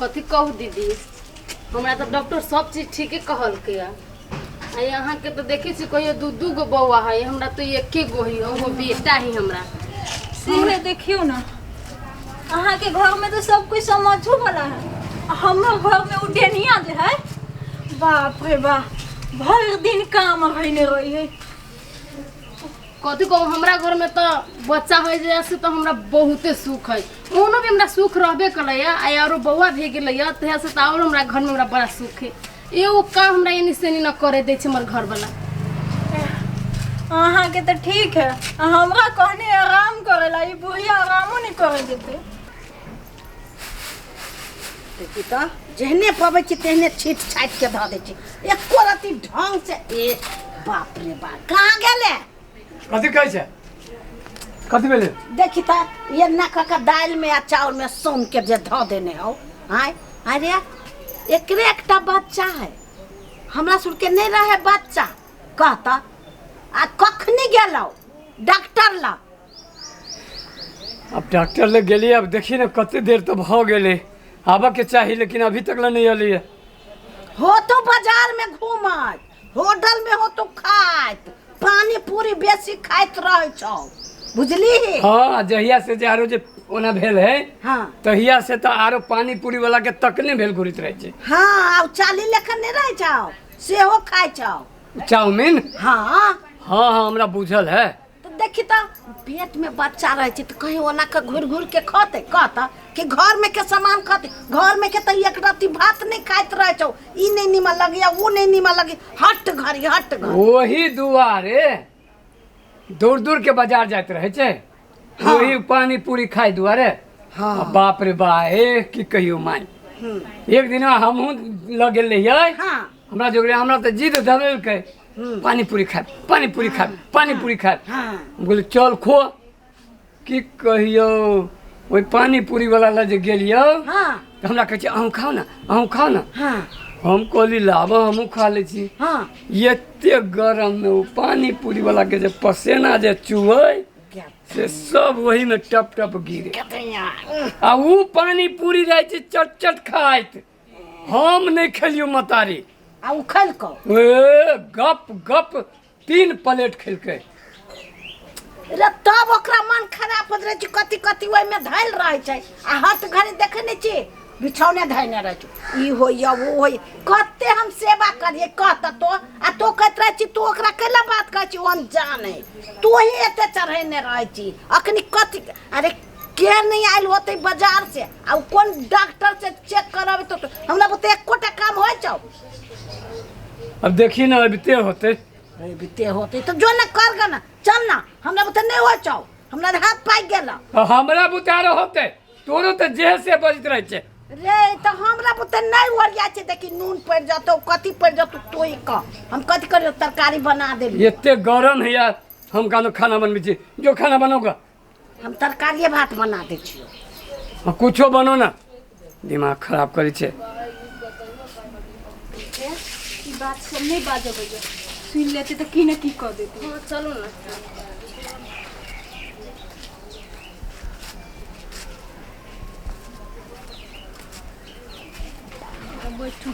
कथी कहू दीदी, हमरा तऽ डॉक्टर सब चीज ठीके कहलकै। आ अहाँके तऽ देखै छी कहियो दू दू गो बौआ है, हमरा तऽ एके गो है, ओहो बेटा है हमरा। से देखियौ ने, अहाँके घरमे तऽ सब कोइ समझो वाला है, आ हमर घरमे ओ डेनिया जे है, बाप रे बाप, भरि दिन काम रहने रही है। कथी कहू, हमरा घरमे तऽ बच्चा होइ जाइ से तऽ हमरा बहुते सुख है। ओनो भी हमरा सुख रहबे कलैया, आ आरो बौआ भए गेलैया तहिया से तऽ आओर हमरा घरमे हमरा बड़ा सुख है। एगो काम हमरा एनी से एनी न करे दै छै हमर घरवाला। अहाँके तऽ ठीक है, आ हमरा कहने आराम करेला, ई बुढ़िया आरामो नहीं करे देते। देखी तऽ जेहने पबै छी तेहने छीट छाटि के धऽ दै छी, एको रत्ती ढंग से। ए बाप रे बाप, कहाँ गेलै? कथी कहै छै? कथी भेलै? देखी तऽ एना कऽ कऽ दालि में आ चाउर में सोम के जे धऽ देने हौ। आँय, अरे एकरे एकटा बच्चा है, हमरा सुनके नहि रहे बच्चा। कहता आ कखनी गेलौ डॉक्टर लग? अब डॉक्टर लग गेलियै, अब देखिए ने कते देर तऽ भऽ गेलै, आबऽ के चाही, लेकिन अभी तक ले नहीं एलियै। हो तो बाजार में घूमत, होटल में हो तो खाइत, पानी पूरी बेसी खाइत रहै छौ, बुझली? हाँ, जहिया से जे आरो जे ओना भेल है, तहिया से तऽ आरो पानी पूरी वाला के तकने भेल घुरैत रहै छै। हाँ, आब चाली लेखन नहि रहै छौ, सेहो खाइ छौ। चाउमीन? हाँ। हाँ हाँ, हमरा बुझल है। तऽ देखी तऽ पेट में बच्चा रहै छै तऽ कहीं ओना के घुरि घुरि के खतै? कहता कि घर में के सामान खतै? घर में के तऽ एक रत्ती भात नहि खाइत रहै छौ। ई नहि नीमन लगैया, ओ नहि नीमन लगैया, हट घड़ी हट घड़ी। ओही दुआरे दूर दूर के बाजार जाइत रहै छै। वही पानी पूरी खाइ दुआरे। आ बाप रे बा, ए की कहियो माय, एक दिन हमहूँ लग गेल रहियै। हमरा जोगरे हमरा तऽ जिद धरेलकै, पानी पूरी खायब, पानी पूरी खायब, पानी पूरी खायब। हम कहलियै चल खो। की कहियौ, ओहि पानी पूरी वाला लग जे गेलियौ तऽ हमरा कहै छै अहूँ खाउ ने, अहूँ खाउ ने। हम कहली लाबऽ, हमहूँ खा लै छी। एते गरममे ओ पानी पूरी वाला के जे पसेना जे चुअै से सब ओहीमे टप टप गिरे, आ उ पानी पूरी रहै छै चट चट खाइत। हम नहि खेलियौ मतारी। आ उ खेलकौ? ए गप गप 3 प्लेट खेलकै। रे तब ओकरा मन खराब होइत रहै छै, कथी कथी ओहिमे धैल रहै छै। आ हट घड़ी देखै नहि छी, बिछौने धैने रहै छै, ई होइए ओ होइए, कते हम सेवा करियै कह तऽ। तो आ तो कहैत रहै छी, तू ओकरा कैला बात कहै छी? ओ अनजान है, तू ही एते चढ़ेने रहै छी अखनी कथी। अरे के नहीं आयल होते बाजार से, आ उ कोन डॉक्टर से चेक करबे? तो हमरा बुते एकोटा काम होइ छौ? अब देखी ने, अबिते होते। अबिते होते तो जो ना कर गा ना, चल ना। हमरा बुते नहीं होइ छौ, हमरा हाथ पाकि गेल। हमरा बुते आरो होते, तोरो तऽ जेह से बजैत रहै छै। रे तऽ हमरा बुते नहीं ओरिया छै। देखी नून पड़ि जतौ, कथी पड़ि जतौ, तोही कह हम कथी करियौ? तरकारी बना देली। एते गरम है यार, हम कानो खाना बनबै छी, जो खाना बनौगा। हम तरकारिए भात बना दै छियौ। हाँ, कुछो बनो ना, दिमाग खराब करै छै। ई बात सब नहीं बाजबै जे सुनि लेते तऽ की ने की कऽ देते। हाँ चलू ना। बैठू।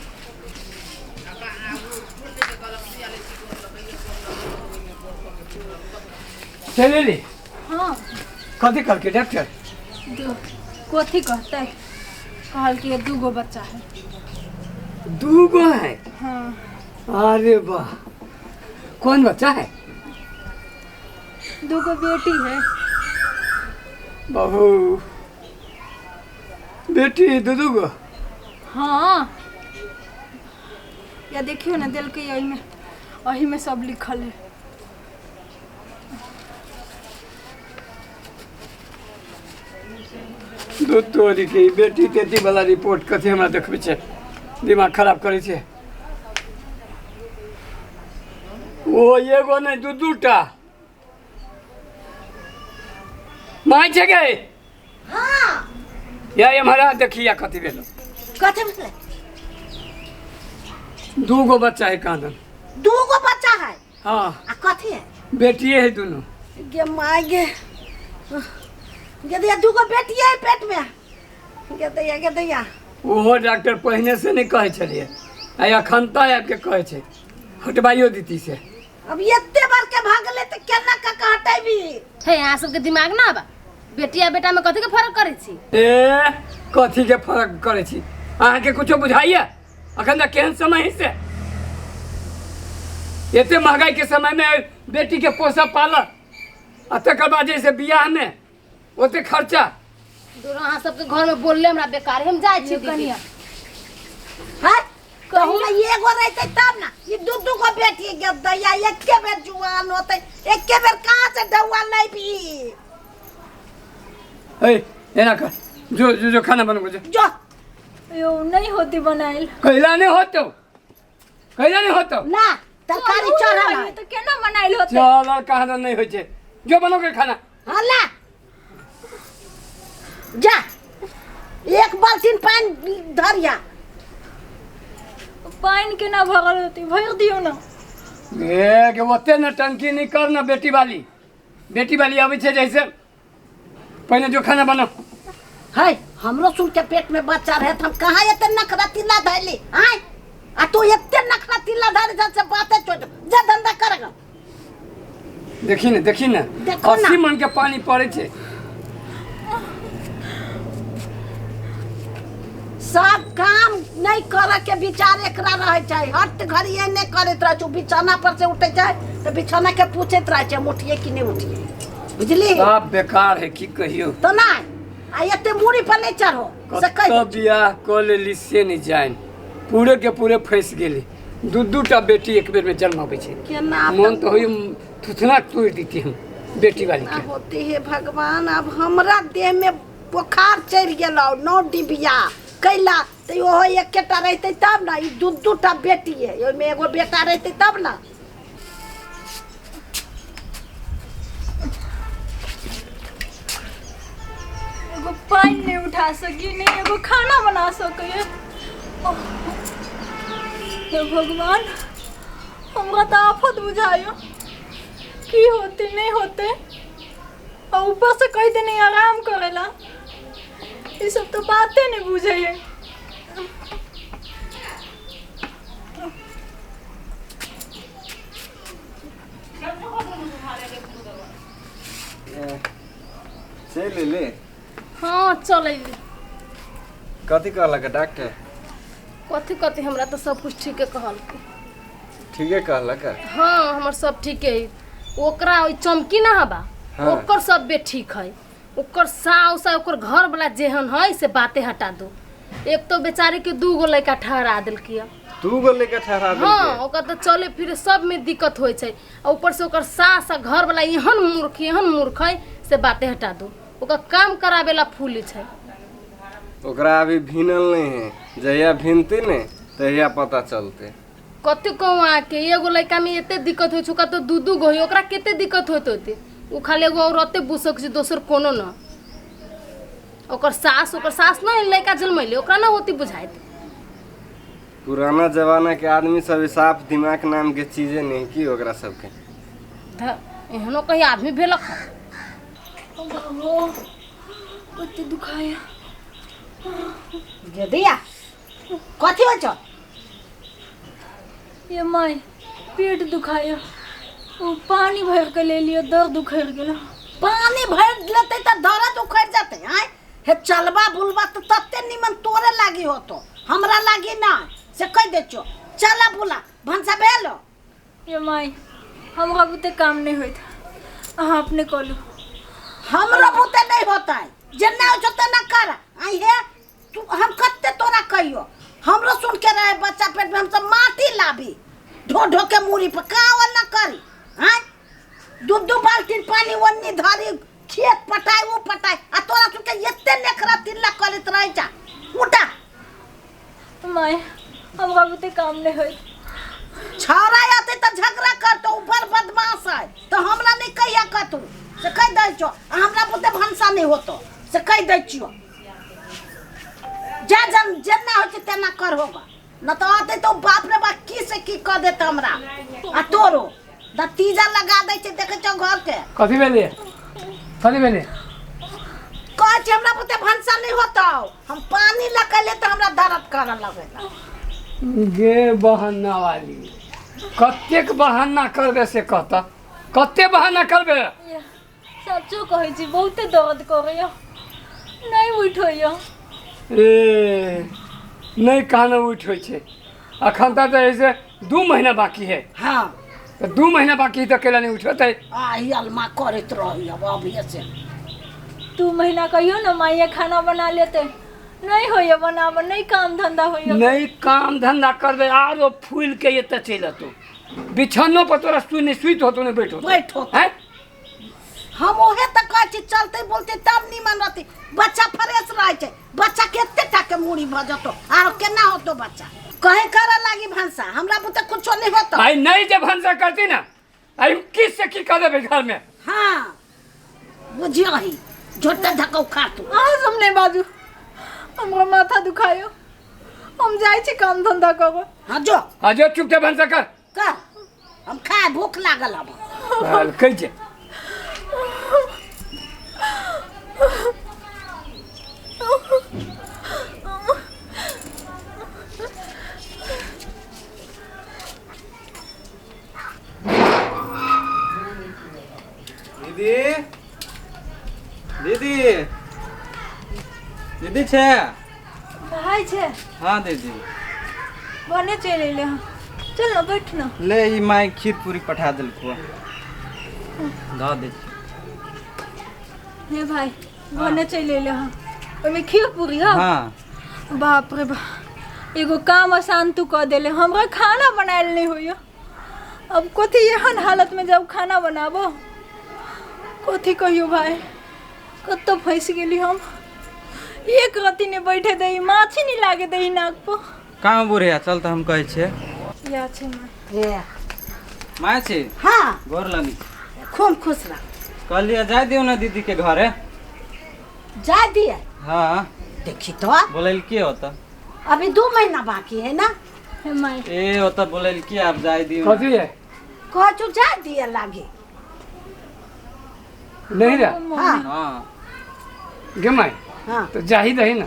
चलि एली? हाँ। कथी कहलकै डॉक्टर? कथी कहतै, कहलकै 2 गो बच्चा है। 2 गो है? हाँ। अरे वाह, कौन बच्चा है? 2 गो बेटी है। बाबू, बेटी दू दू गो? हाँ, या देखियो ने, देलकै एहिमे, एहिमे सब लिखल है। दूध तोरी के, ई बेटी तेटी वाला रिपोर्ट कथी हमरा देखबै छै? दिमाग खराब करै छै। ओ एगो नहि, दू दूटा माय छै गे। या एम्हर देखिया, कथी भेलो? कथी भेलै? 2 गो बच्चा है कानन। 2 गो बच्चा है? हाँ। आ कथी है? बेटिए है दुनू। गे माय गे, गे दैया, 2 गो बेटी है पेट में। गे दैया, गे दैया। ओहो डॉक्टर पहिने से नहि कहै छलियै आ एखन तऽ आबि के कहै छै हटबाइयो दीती से। अब एते बार के भागले तऽ केना कऽ के हटेबी? हे अहाँ सबके दिमाग ना बा, बेटी आ बेटा में कथी के फर्क करै छी? ए कथी के फर्क करै छी? अहाँके कुछो बुझाइया अखन तक केहन समय है से? एते महंगाई के समय में बेटी के पोसब पालक आ तकर बाद जे से बियाह में ओते खर्चा। दूर अहाँ सबके घर में बोलले हमरा बेकार, हम जाइ छी दीदी। कनिया हैं कहू ना एगो रहते तब ना, ई दू दू गो बेटी के दैया एके बेर जुआन होते, एके बेर कहाँ से डौआ लैबी? ए एना कर, जो जो जो खाना बनबो जो। जो यो नहीं होती बनाइल। कैला नहीं होतो, कैला नहीं होतो ना तरकारी चढ़ल है। तो केना बनाइल होते? चल कहाँ नहीं होइ छै, जो बनो के खाना। हाँ ला जा एक बाल्टीन पानी धरिया। पानी केना भरल होती? भर दियो ना। ए के ओते न टंकी नहीं कर ना बेटी वाली, बेटी वाली आबै छै जैसे पहले जो खाना बनाओ। है हमरो सुन के पेट में बच्चा रहे हम कहाँ एते नखरा तिल्ला धैली आय, आ तू एते नखरा तिल्ला धरे जा से बाते छोड़ जा धंधा करगा। देखी ने, देखी ने देखो ना। 80 मन के पानी पड़े छै। सब काम नहीं करे के विचार एकरा रहे छै, हर घड़ी एने करैत रहे छै। बिछौना पर से उठे छै तऽ बिछौना के पूछैत रहे छै हम उठिए कि नहीं उठिए, बुझली? सब बेकार है की कहियो। तो नहीं आ एते मूड़ी पर नहीं चढ़ो से कह। कत बियाह कऽ लेली से नहीं जान, पूरे के पूरे फंसि गेली। दू दू टा बेटी एक बेर में जन्माबै छै। केना मन तो होई थुथना तोड़ि देती हम बेटी वाली के। होती है भगवान, अब हमरा देह में बोखार चढ़ि गेल 9 डिबिया कैला तो ओहो एकेटा रहते तब ना, ई दू दू टा बेटी है ओहिमे एगो बेटा रहते तब ना। एगो पानी नहीं उठा सकी, नहीं एगो खाना बना सके। हे भगवान हमरा तो आफत बुझायो की होते नहीं होते, और ऊपर से कह देने आराम करेला, ये सब तो बातें नहीं बुझे है। चल ले। हाँ चल। कथी कहलक डॉक्टर? कथी कथी हमरा तो सब कुछ ठीके कहलक। ठीके कहलक? हाँ हमर सब ठीके है। ओकरा ओइ चमकी ना हबा। हाँ। ओकर सब बे ठीक है, ओकर साउस आ ओकर घर वाला जेहन है से बातें हटा दो। एक तो बेचारे के 2 गो लड़का ठहरा देलकी। 2 गो लड़का ठहरा देलकी? हाँ ओकर तो चले फिरे सब में दिक्कत होइ छै, आ ऊपर से ओकर सास आ घर वाला एहन मूर्ख है से बातें हटा दो। ओकर काम कराबेला फूली छै। ओकरा अभी भिनल नहीं है, जहिया भिनते ने तहिया पता चलते। कते कहूँ आके एगो लड़का में एते दिक्कत होइ छै, ओकरा तो 2 2 गो है, ओकरा केते दिक्कत होइत होते? उ खाली एगो औरते बुसक छै, दोसर कोनो न। ओकर सास न लड़का जन्मैले ओकरा न होती बुझाइत। पुराना जमाना के आदमी सब साफ दिमाग नाम के चीजें नहीं की ओकरा सबके। एहनो कहीं आदमी भेलक। बाबू कते दुखाया। गेदिया कथी होइ छौ? ये माय पेट दुखाया, वो पानी भर के ले लियो दर्द उखड़ गेल। पानी भर लेते त दर्द उखड़ जाते हैं। हे चलबा बुलबा तो तते निमन तोरे लागी होतो, हमरा लागी ना से कह दे छो। चला बुला भनसा भेलो। ये माय हमरा बुते काम नहीं होइत, अहाँ अपने कलू। हमरा बुते नहीं होता है, जेना हो छौ तेना कर। आई हे तू हम कते तोरा कहियो, हमरो सुन के रहे बच्चा पेट में हम सब माटी लाबी ढो ढो के मूड़ी पर का ना करी। हाँ दू दू बाल्टीन पानी ओन्नी धरी खेत पटाई वो पटाई, आ तोरा सुन के एते नेखरा तिल्ला करैत रहे जा। उठा माय हमरा बुते काम नहीं होइत। छौड़ा आते त झगड़ा करतो, ऊपर बदमाश है तो हमरा नहीं कहिया कतू से कह दै छो। हमरा बुते भनसा नहीं होतो से कह दै छियो। जा जन जेना होइ छै तेना कर होगा, न तो आते तो बाप रे बाप की से की कर देता हमरा। आ तोरो नतीजा लगा दै छै, देखे छौ घर के। कथी भेलै? कथी भेलै? कहै छी हमरा बुते भनसा नहीं होतो, हम पानी लकले तो हमरा दर्द करे लगेला। गे बहाना वाली, कतेक बहाना करबे से कहता, कते बहाना करबे? सचो कहै छी बहुते दर्द करैया, नहीं उठैया। ए नहीं कहना उठ होइ छै, अखन तक तऽ ऐसे 2 महीना बाकी है। हाँ तो 2 महीना बाकी तो अकेला नहीं उठते। आई अलमा करैत रही अब अभी से। 2 महीना कहियो ना माइया खाना बना लेते, नहीं होइया बनाब, नहीं काम धंधा होइया। नहीं काम धंधा करबे आरो फूल के एतऽ चलि अतौ, बिछौनो पर तोरा सुई नहीं सुइत होतो नहीं बैठो बैठो हैं। हम ओहे तक कहै छी चलते बोलते तब निमन रहते, बच्चा फ्रेश रहै छै, बच्चा कते टा के मूड़ी भऽ जतो आरो केना होतो बच्चा। कहे करे लागी भनसा, हमरा बुते कुछो नहीं होतो। आई नहीं जे भनसा करती ना आई किस से की कर देबे घर में। हाँ बुझियो ही झोटा धक्का उखाड़ तू। अहाँ सब नहीं बाजू, हमरा माथा दुखायो, हम जाइ छी काम धंधा करब। हाँ जो, हाँ जो चुपचाप भनसा कर कर, हम खाए भूख लागल अब। कहि छै दीदी, दीदी, दीदी छे भाई छे। हाँ दीदी बने चल अइले हँ, चल ना बैठ ना। ले ई माई खीर पूरी पठा देलको, दऽ दे। हे भाई बने चल अइले हँ, ओहिमे खीर पूरी हँ। हाँ बाप रे बाप, एगो काम आसान तू कऽ देले, हमरा खाना बनायल नहीं होइया। अब कथी एहन हालत में जब खाना बनाबो, कथी कहियो भाई, कतऽ फँसि गेली हम। एक रत्ती नहीं बैठे दही, माछी नहीं लागे दही नाक पर। कहाँ बुढ़िया चल तऽ हम कहै छियै। या छै माँ। माँ छी। हाँ गोर लगी। खूब खुश रह। कहलियै जाय दियौ ने दीदी के घरे। जाय दिए? हाँ देखी तो बोलैलकी ओतऽ, अभी 2 महीना बाकी है ना। हे माई ए ओतऽ बोलैलकी आब जाय दियौ। कथी है? कहै छौ जाय दिए लागे नहीं रे। हाँ हाँ गे माई हाँ तो जाही दही ना।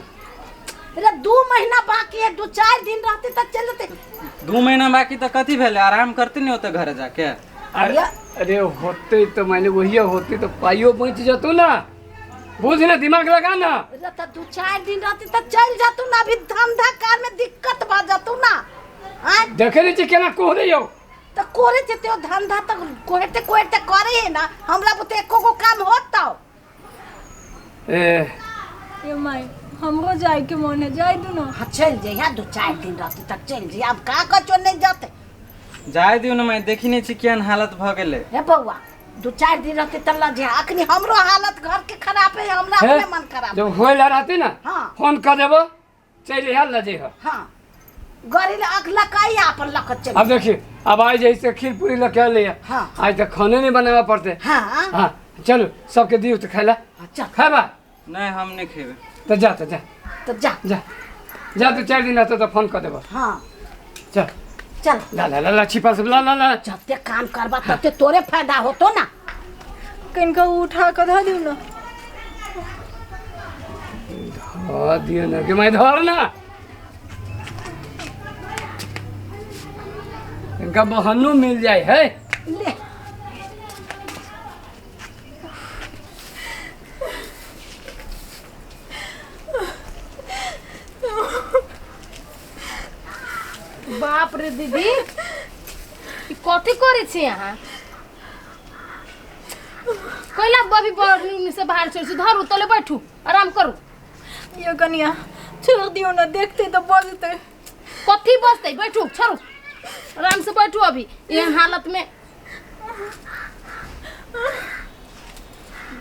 अरे 2 महीना बाकी है, 2-4 दिन रहते तो चल जाते। 2 महीना बाकी तो कथी भेलै, आराम करते नहीं होते घरे जाके। अरे अरे होते तो माने वही होते तो पाइयो बच जतो ना, बुझ ना दिमाग लगा ना। अरे तो 2-4 दिन रहते तो चल जातू ना, अभी धंधा कार में दिक्कत भ जातू ना। देखे नहीं छी केना कोहरे यौ। तो कोरे जते हो धंधा तो कोहरते कोहरते करे है ना, हमरा बुते एको गो काम होता। ए ये माई हमरो जाए के मन है, जाय दू ना। हाँ चल जइहा, 2-4 दिन रहते तक चल जइहा, अब का कचो नहीं जाते। जाय दियौ ना माई, देखी नहीं छी केहन हालत भ गेलै। हे बौआ 2-4 दिन रहते तब ल जइहा, अखनी हमरो हालत घर के खराब है, हमरा अपने मन खराब। जब होय ला रहते ना हाँ फोन कर देबो चल जइहा ल जइहा। हाँ गरी ले अगला काई आपन लख चल। अब देखिए अब आज जैसे खीर पूरी लके ले। हाँ आज तो खाने नहीं बनावा पड़ते। हाँ हाँ चलो सबके दियो तो खाइला। चल खाबा? नहीं हम नहीं खेबे। तो जा, तो जा, तो जा जा जा, 2-4 दिन रहते तो फोन कर देबो। हाँ चल चल ला ला ला ला छिपा सब ला ला ला। जते काम करबा तते तोरे फायदा होतो ना। किनका उठा के धऽ दियौ ना। धऽ दियौ ना कि मैं धर ना, इनका बहानो मिल जाए है। ले बाप रे दीदी कथी करे छी अहाँ? कैला अभी बड़ी से बाहर चल छी, धरू तले बैठू आराम करू। यो कनिया छोड़ दियौ ना, देखते तो बजते। कथी बजते? बैठू छोड़ू आराम से बैठू। अभी एहन हालत में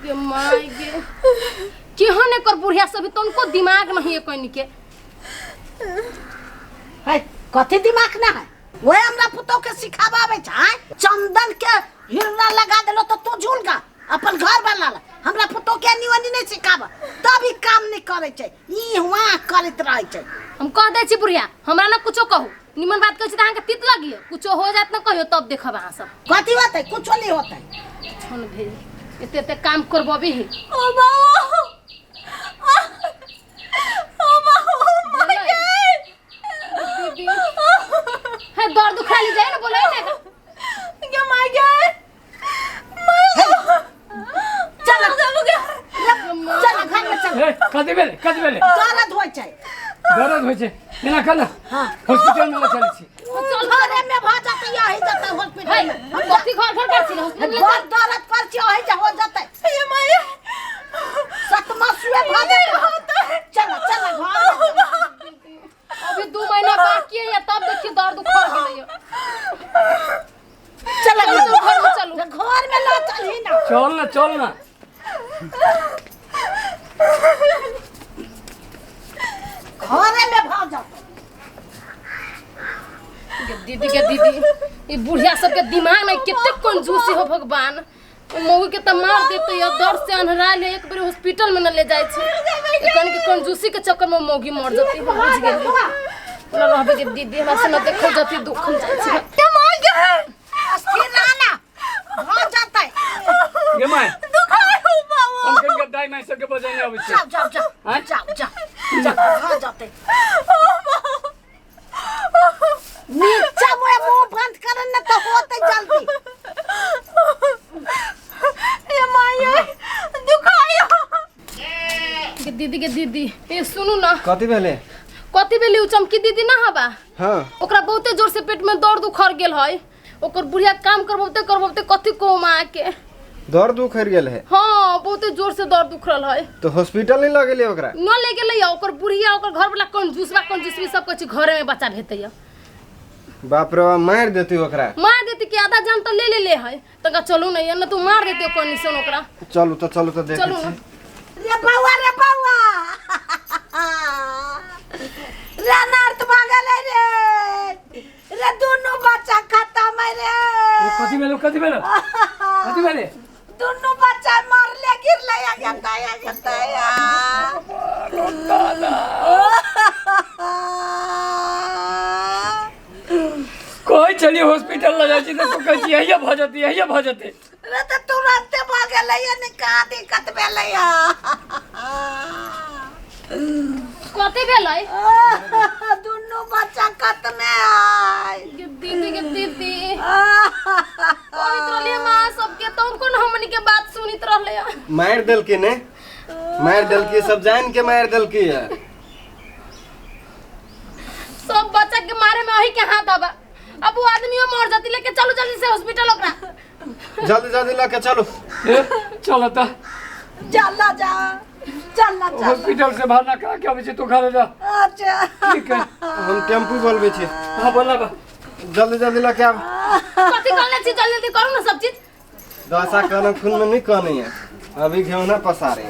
गे माय गे, केहन एकर बुढ़िया सब तनको दिमाग नहीं है कोनी के। है कथी दिमाग ना है, वही हमरा पुतोह के सिखाबाबै छै। चंदन के हिरना लगा देलो तो तू झूल गा अपन घर बना ला, हमरा पुतोह के एनी ओनी नहीं सिखाब तब ई काम नहीं करे छै, ई हुआ करैत रहै छै। हम कह दै छी बुढ़िया हमरा ना कुछो कहू, निमन बात कहै छी त अहाँके तीत लगियो, कुछो हो जात ना कहियो तब देखब अहाँ सब। कथी होतै? कुछो नहीं होतै। छन भेल एते एते काम करबबी। ओ बाबा चल। ए, कथी भेलै, कथी भेलै? दर्द होइ छै। दर्द होइ छै एना कर ना, हॉस्पिटल में ले चलै छी। चल। घरे में भऽ जेतै, यही जेतै हॉस्पिटल है में। कथी घर घर कर छी हॉस्पिटल में? बड़ दर्द कर छी, ओही जा हो जेतै। ये माया। सतमा सुए भऽ जेतै। चल चल घर में चल। अभी 2 महीना बाकी है, तब देखिए दर्द उखड़ गेलै। चल। चलू, चलू, घर में चलू। घर में लऽ चलही ना। चल ना, चल ना। घरे में भऽ जेतै। गे दीदी, के दीदी, ई बुढ़िया सबके दिमाग में कते कंजूसी हो भगवान! मौगी के तऽ मार देते या दर्द से अन्हरायल है, एक बेर हॉस्पिटल में न ले जाइ छै। एकन के कंजूसी के चक्कर में मौगी मर जती। हम बुझ गेली न रहबे के दीदी, हमरा से न देखो जती, दुख हम जाइ छै। ये माय के स्थिर रह ना, भऽ जेतै। गे माय। दुखाय हो बाबू। हम कनि दाइ माय सबके बजेने अबै छी। जाओ जाओ जाओ। आँय? जाओ जाओ जाओ, भऽ जेतै। नीचा मुँह मुँह बंद कर न तऽ होतै जल्दी। ये माया, दुखाय। गे दीदी, गे दीदी, ए सुनू ना। कथी भेलै? कथी भेली? उ चमकी दीदी ना हबा? हाँ। ओकरा बहुते जोर से पेट में दर्द उखड़ गेल है। ओकर बुढ़िया काम करबौते करबौते कथी कहू के। दर्द उखड़ गेल है? हाँ, बहुते जोर से दर्द उखड़ल है। तो हॉस्पिटल नहीं लऽ गेलियै ओकरा? न ले गेलै या ओकर बुढ़िया, ओकर घर वाला कंजूसबा कंजूसबी सब कुछ घरे में बच्चा भेतै या। बाप रे बाप, मारि देती ओकरा। मार देती कि आधा जान तो ले ले ले है। तंका चलू नहीं न तू मार देती कंडीशन ओकरा। चलू तऽ, चलू तऽ, देखै चलू छी। ना। रे बौआ, रे बौआ रे, नर्त भऽ गेलै रे, रे दुनू बच्चा खतम है रे। कथी भेलो, कथी भेलो, कथी भेलै? दुनू बच्चा मरले गिरले या गेतै या गेतै या। कहै छलियै हॉस्पिटल लऽ जाइ छी तऽ तू कहै छी यहिया भऽ जेतै, यहिया भऽ जेतै। रे तऽ तुरन्ते भऽ गेलै या, ने कहाँ दिक्कत भेलै या। कथी भेलै? दुनू बच्चा खतमे आय। गे दीदी, गे दीदी, कहैत रहलियै माँ सबके तो कोन हमनी के बात सुनित रहले। मारि देलकै ने, मारि देलकै, सब जान के मारि देलकै है। सब बच्चा के मारे में अही के हाथ आबा। अब वो आदमियों मर जाती। लेके चलू जल्दी से हॉस्पिटल ओकरा। जल्दी जल्दी लऽ के चलू। ए, चल तऽ। चल ना जा, चल ना, चल। हॉस्पिटल से भावना करा के अबै छी, तू घरे जा। अच्छा। ठीक है। हम टेम्पू बोलबै छी। हाँ, बोला बा। जल्दी जल्दी लऽ के आब। कथी करले छी? जल्दी जल्दी करू ना सब चीज। दशा कहना खून में नहीं कहने है, अभी घेवना पसारे।